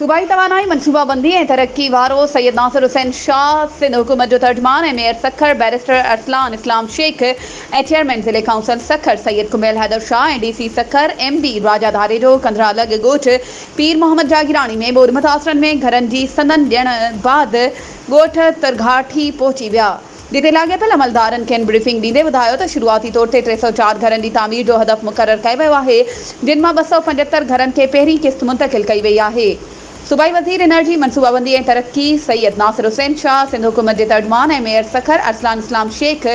صوبائي توانائي، منصوبابندي ۽ ترقي وارو سيد ناصر حسين شاهه، سنڌ حڪومت جو ترجمان ۽ mayor Sukkur barrister Arsalan Islam Shaikh ۽ chairman ضلعي council Sukkur Syed Kumail Haider Shah ۽ D C Sukkur M B Raja Dharejo Kandhra لڳ ڳوٺ پير محمد جاگيراڻي ۾ ٻوڏ متاثرن ۾ گهرن جي سندن ڏيڻ بعد ڳوٺ ترگهاٺي پهچي ويا. جتي لاڳاپيل عملدارن کين بريفنگ ڏيندي ٻڌايو ته شروعاتي طور تي 304 گهرن جي تعمير جو هدف مقرر ڪيو ويو آهي، جن مان 275 گهرن کي پهرين قسط منتقل ڪئي وئي آهي. صوبائي وزير انرجي، منصوبابندي ۽ ترقي سيد ناصر حسين شاهه، سنڌ حڪومت جي ترجمان ۽ mayor Sukkur Arsalan Islam Shaikh,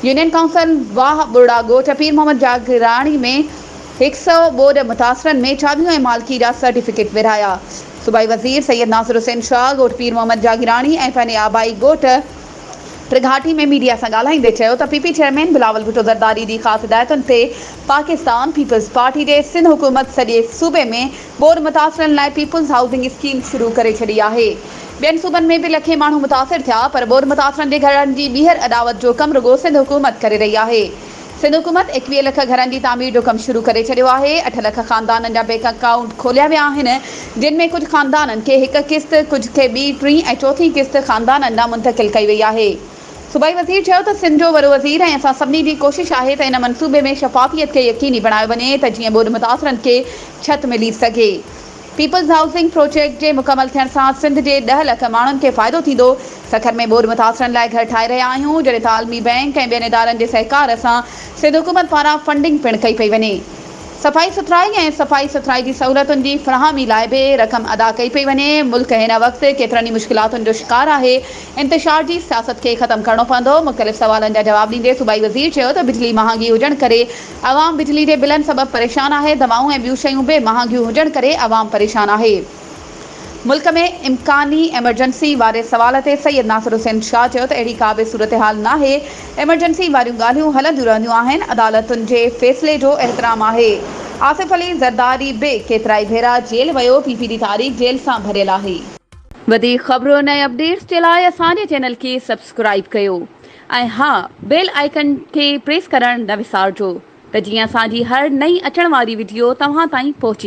union council Wah Burra ڳوٺ پير محمد جاگيراڻي ۾ هڪ سئو ٻوڏ متاثرن ۾ چاٻيون ۽ مالڪي جا سرٽيفڪيٽ ورهايا. صوبائي وزير سيد ناصر حسين شاهه ڳوٺ پير محمد جاگيراڻي ۽ پنهنجي آبائي ڳوٺ ٽرگهاٽي ۾ ميڊيا سان ڳالهائيندي چيو ته P P chairman Bilawal Bhutto Zardari جي خاص هدايتن تي پاڪستان پيپلز پارٽي جي سنڌ حڪومت سڄي صوبي ۾ ٻوڏ متاثرن لاء پيپلز هائوسنگ اسڪيم شروع ڪري ڇڏي آهي. ٻين صوبن ۾ به لکين ماڻهو متاثر ٿيا پر ٻوڏ متاثرن جي گهرن جي ٻيهر اڏاوت جو ڪم رڳو سنڌ حڪومت ڪري رهي آهي. سنڌ حڪومت 21 لک گهرن جي تعمير جو ڪم شروع ڪري ڇڏيو آهي، اٺ لک خاندانن جا بينڪ اڪائونٽ کوليا ويا آهن، جن ۾ ڪجهه خاندانن کي هڪ قسط، ڪجهه کي ٻي، ٽين ۽ چوٿين قسط خاندانن ڏانهن منتقل ڪئي وئي آهي. صوبائي وزير چيو ته سنڌ جو وڏو وزير ۽ اسان سڀني جي ڪوشش آهي ته ان منصوبي ۾ شفافيت کي يقيني بڻايو وڃي ته جيئن ٻوڏ متاثرن کي ڇت ملي سگهي. پيپلز هائوسنگ پروجيڪٽ جي مڪمل ٿيڻ سان سنڌ جي ڏهه لک ماڻهن کي فائدو ٿيندو، سکر ۾ ٻوڏ متاثرن لاء گهر ٺاهي رهيا آهيون، جڏهن ته عالمي بئنڪ ۽ ٻين ادارن جي سهڪار سان سنڌ حڪومت پاران فنڊنگ پڻ ڪئي پئي وڃي. صفائي سٿرائي ۽ صفائي سٿرائي جي سهولتن جي فراهمي لاء به رقم ادا ڪئي پئي وڃي، ملڪ هن وقت ڪيترن ئي مشڪلاتن جو شڪار آهي، انتشار جي سياست کي ختم ڪرڻو پوندو، مختلف سوالن جا جواب ڏيندي صوبائي وزير چيو ته بجلي مهانگي هجڻ ڪري عوام بجلي جي بلن سبب پريشان آهي، دوائون ۽ ٻيون شيون به مهانگيون هجڻ ڪري عوام پريشان آهي. ملڪ ۾ امڪاني ايمرجنسي واري سوال تي سيد ناصر حسين شاهه چيو ته اهڙي ڪا به صورتحال ناهي، ايمرجنسي واريون ڳالهيون هلنديون رهنديون آهن، عدالتن جي فيصلي جو احترام آهي. آصف علي زرداري به ڪيترائي ڀيرا جيل ويو، پي پي جي تاريخ جيل سان ڀريل آهي. وڌيڪ خبرن ۽ اپڊيٽس جي لاء اسان جي چينل کي سبسڪرائيب ڪيو ۽ ها بيل آئيڪن کي پريس ڪرڻ نه وسارجو ته جيئن اسان جي هر نئين اچڻ واري وڊيو توهان تائين پهچي.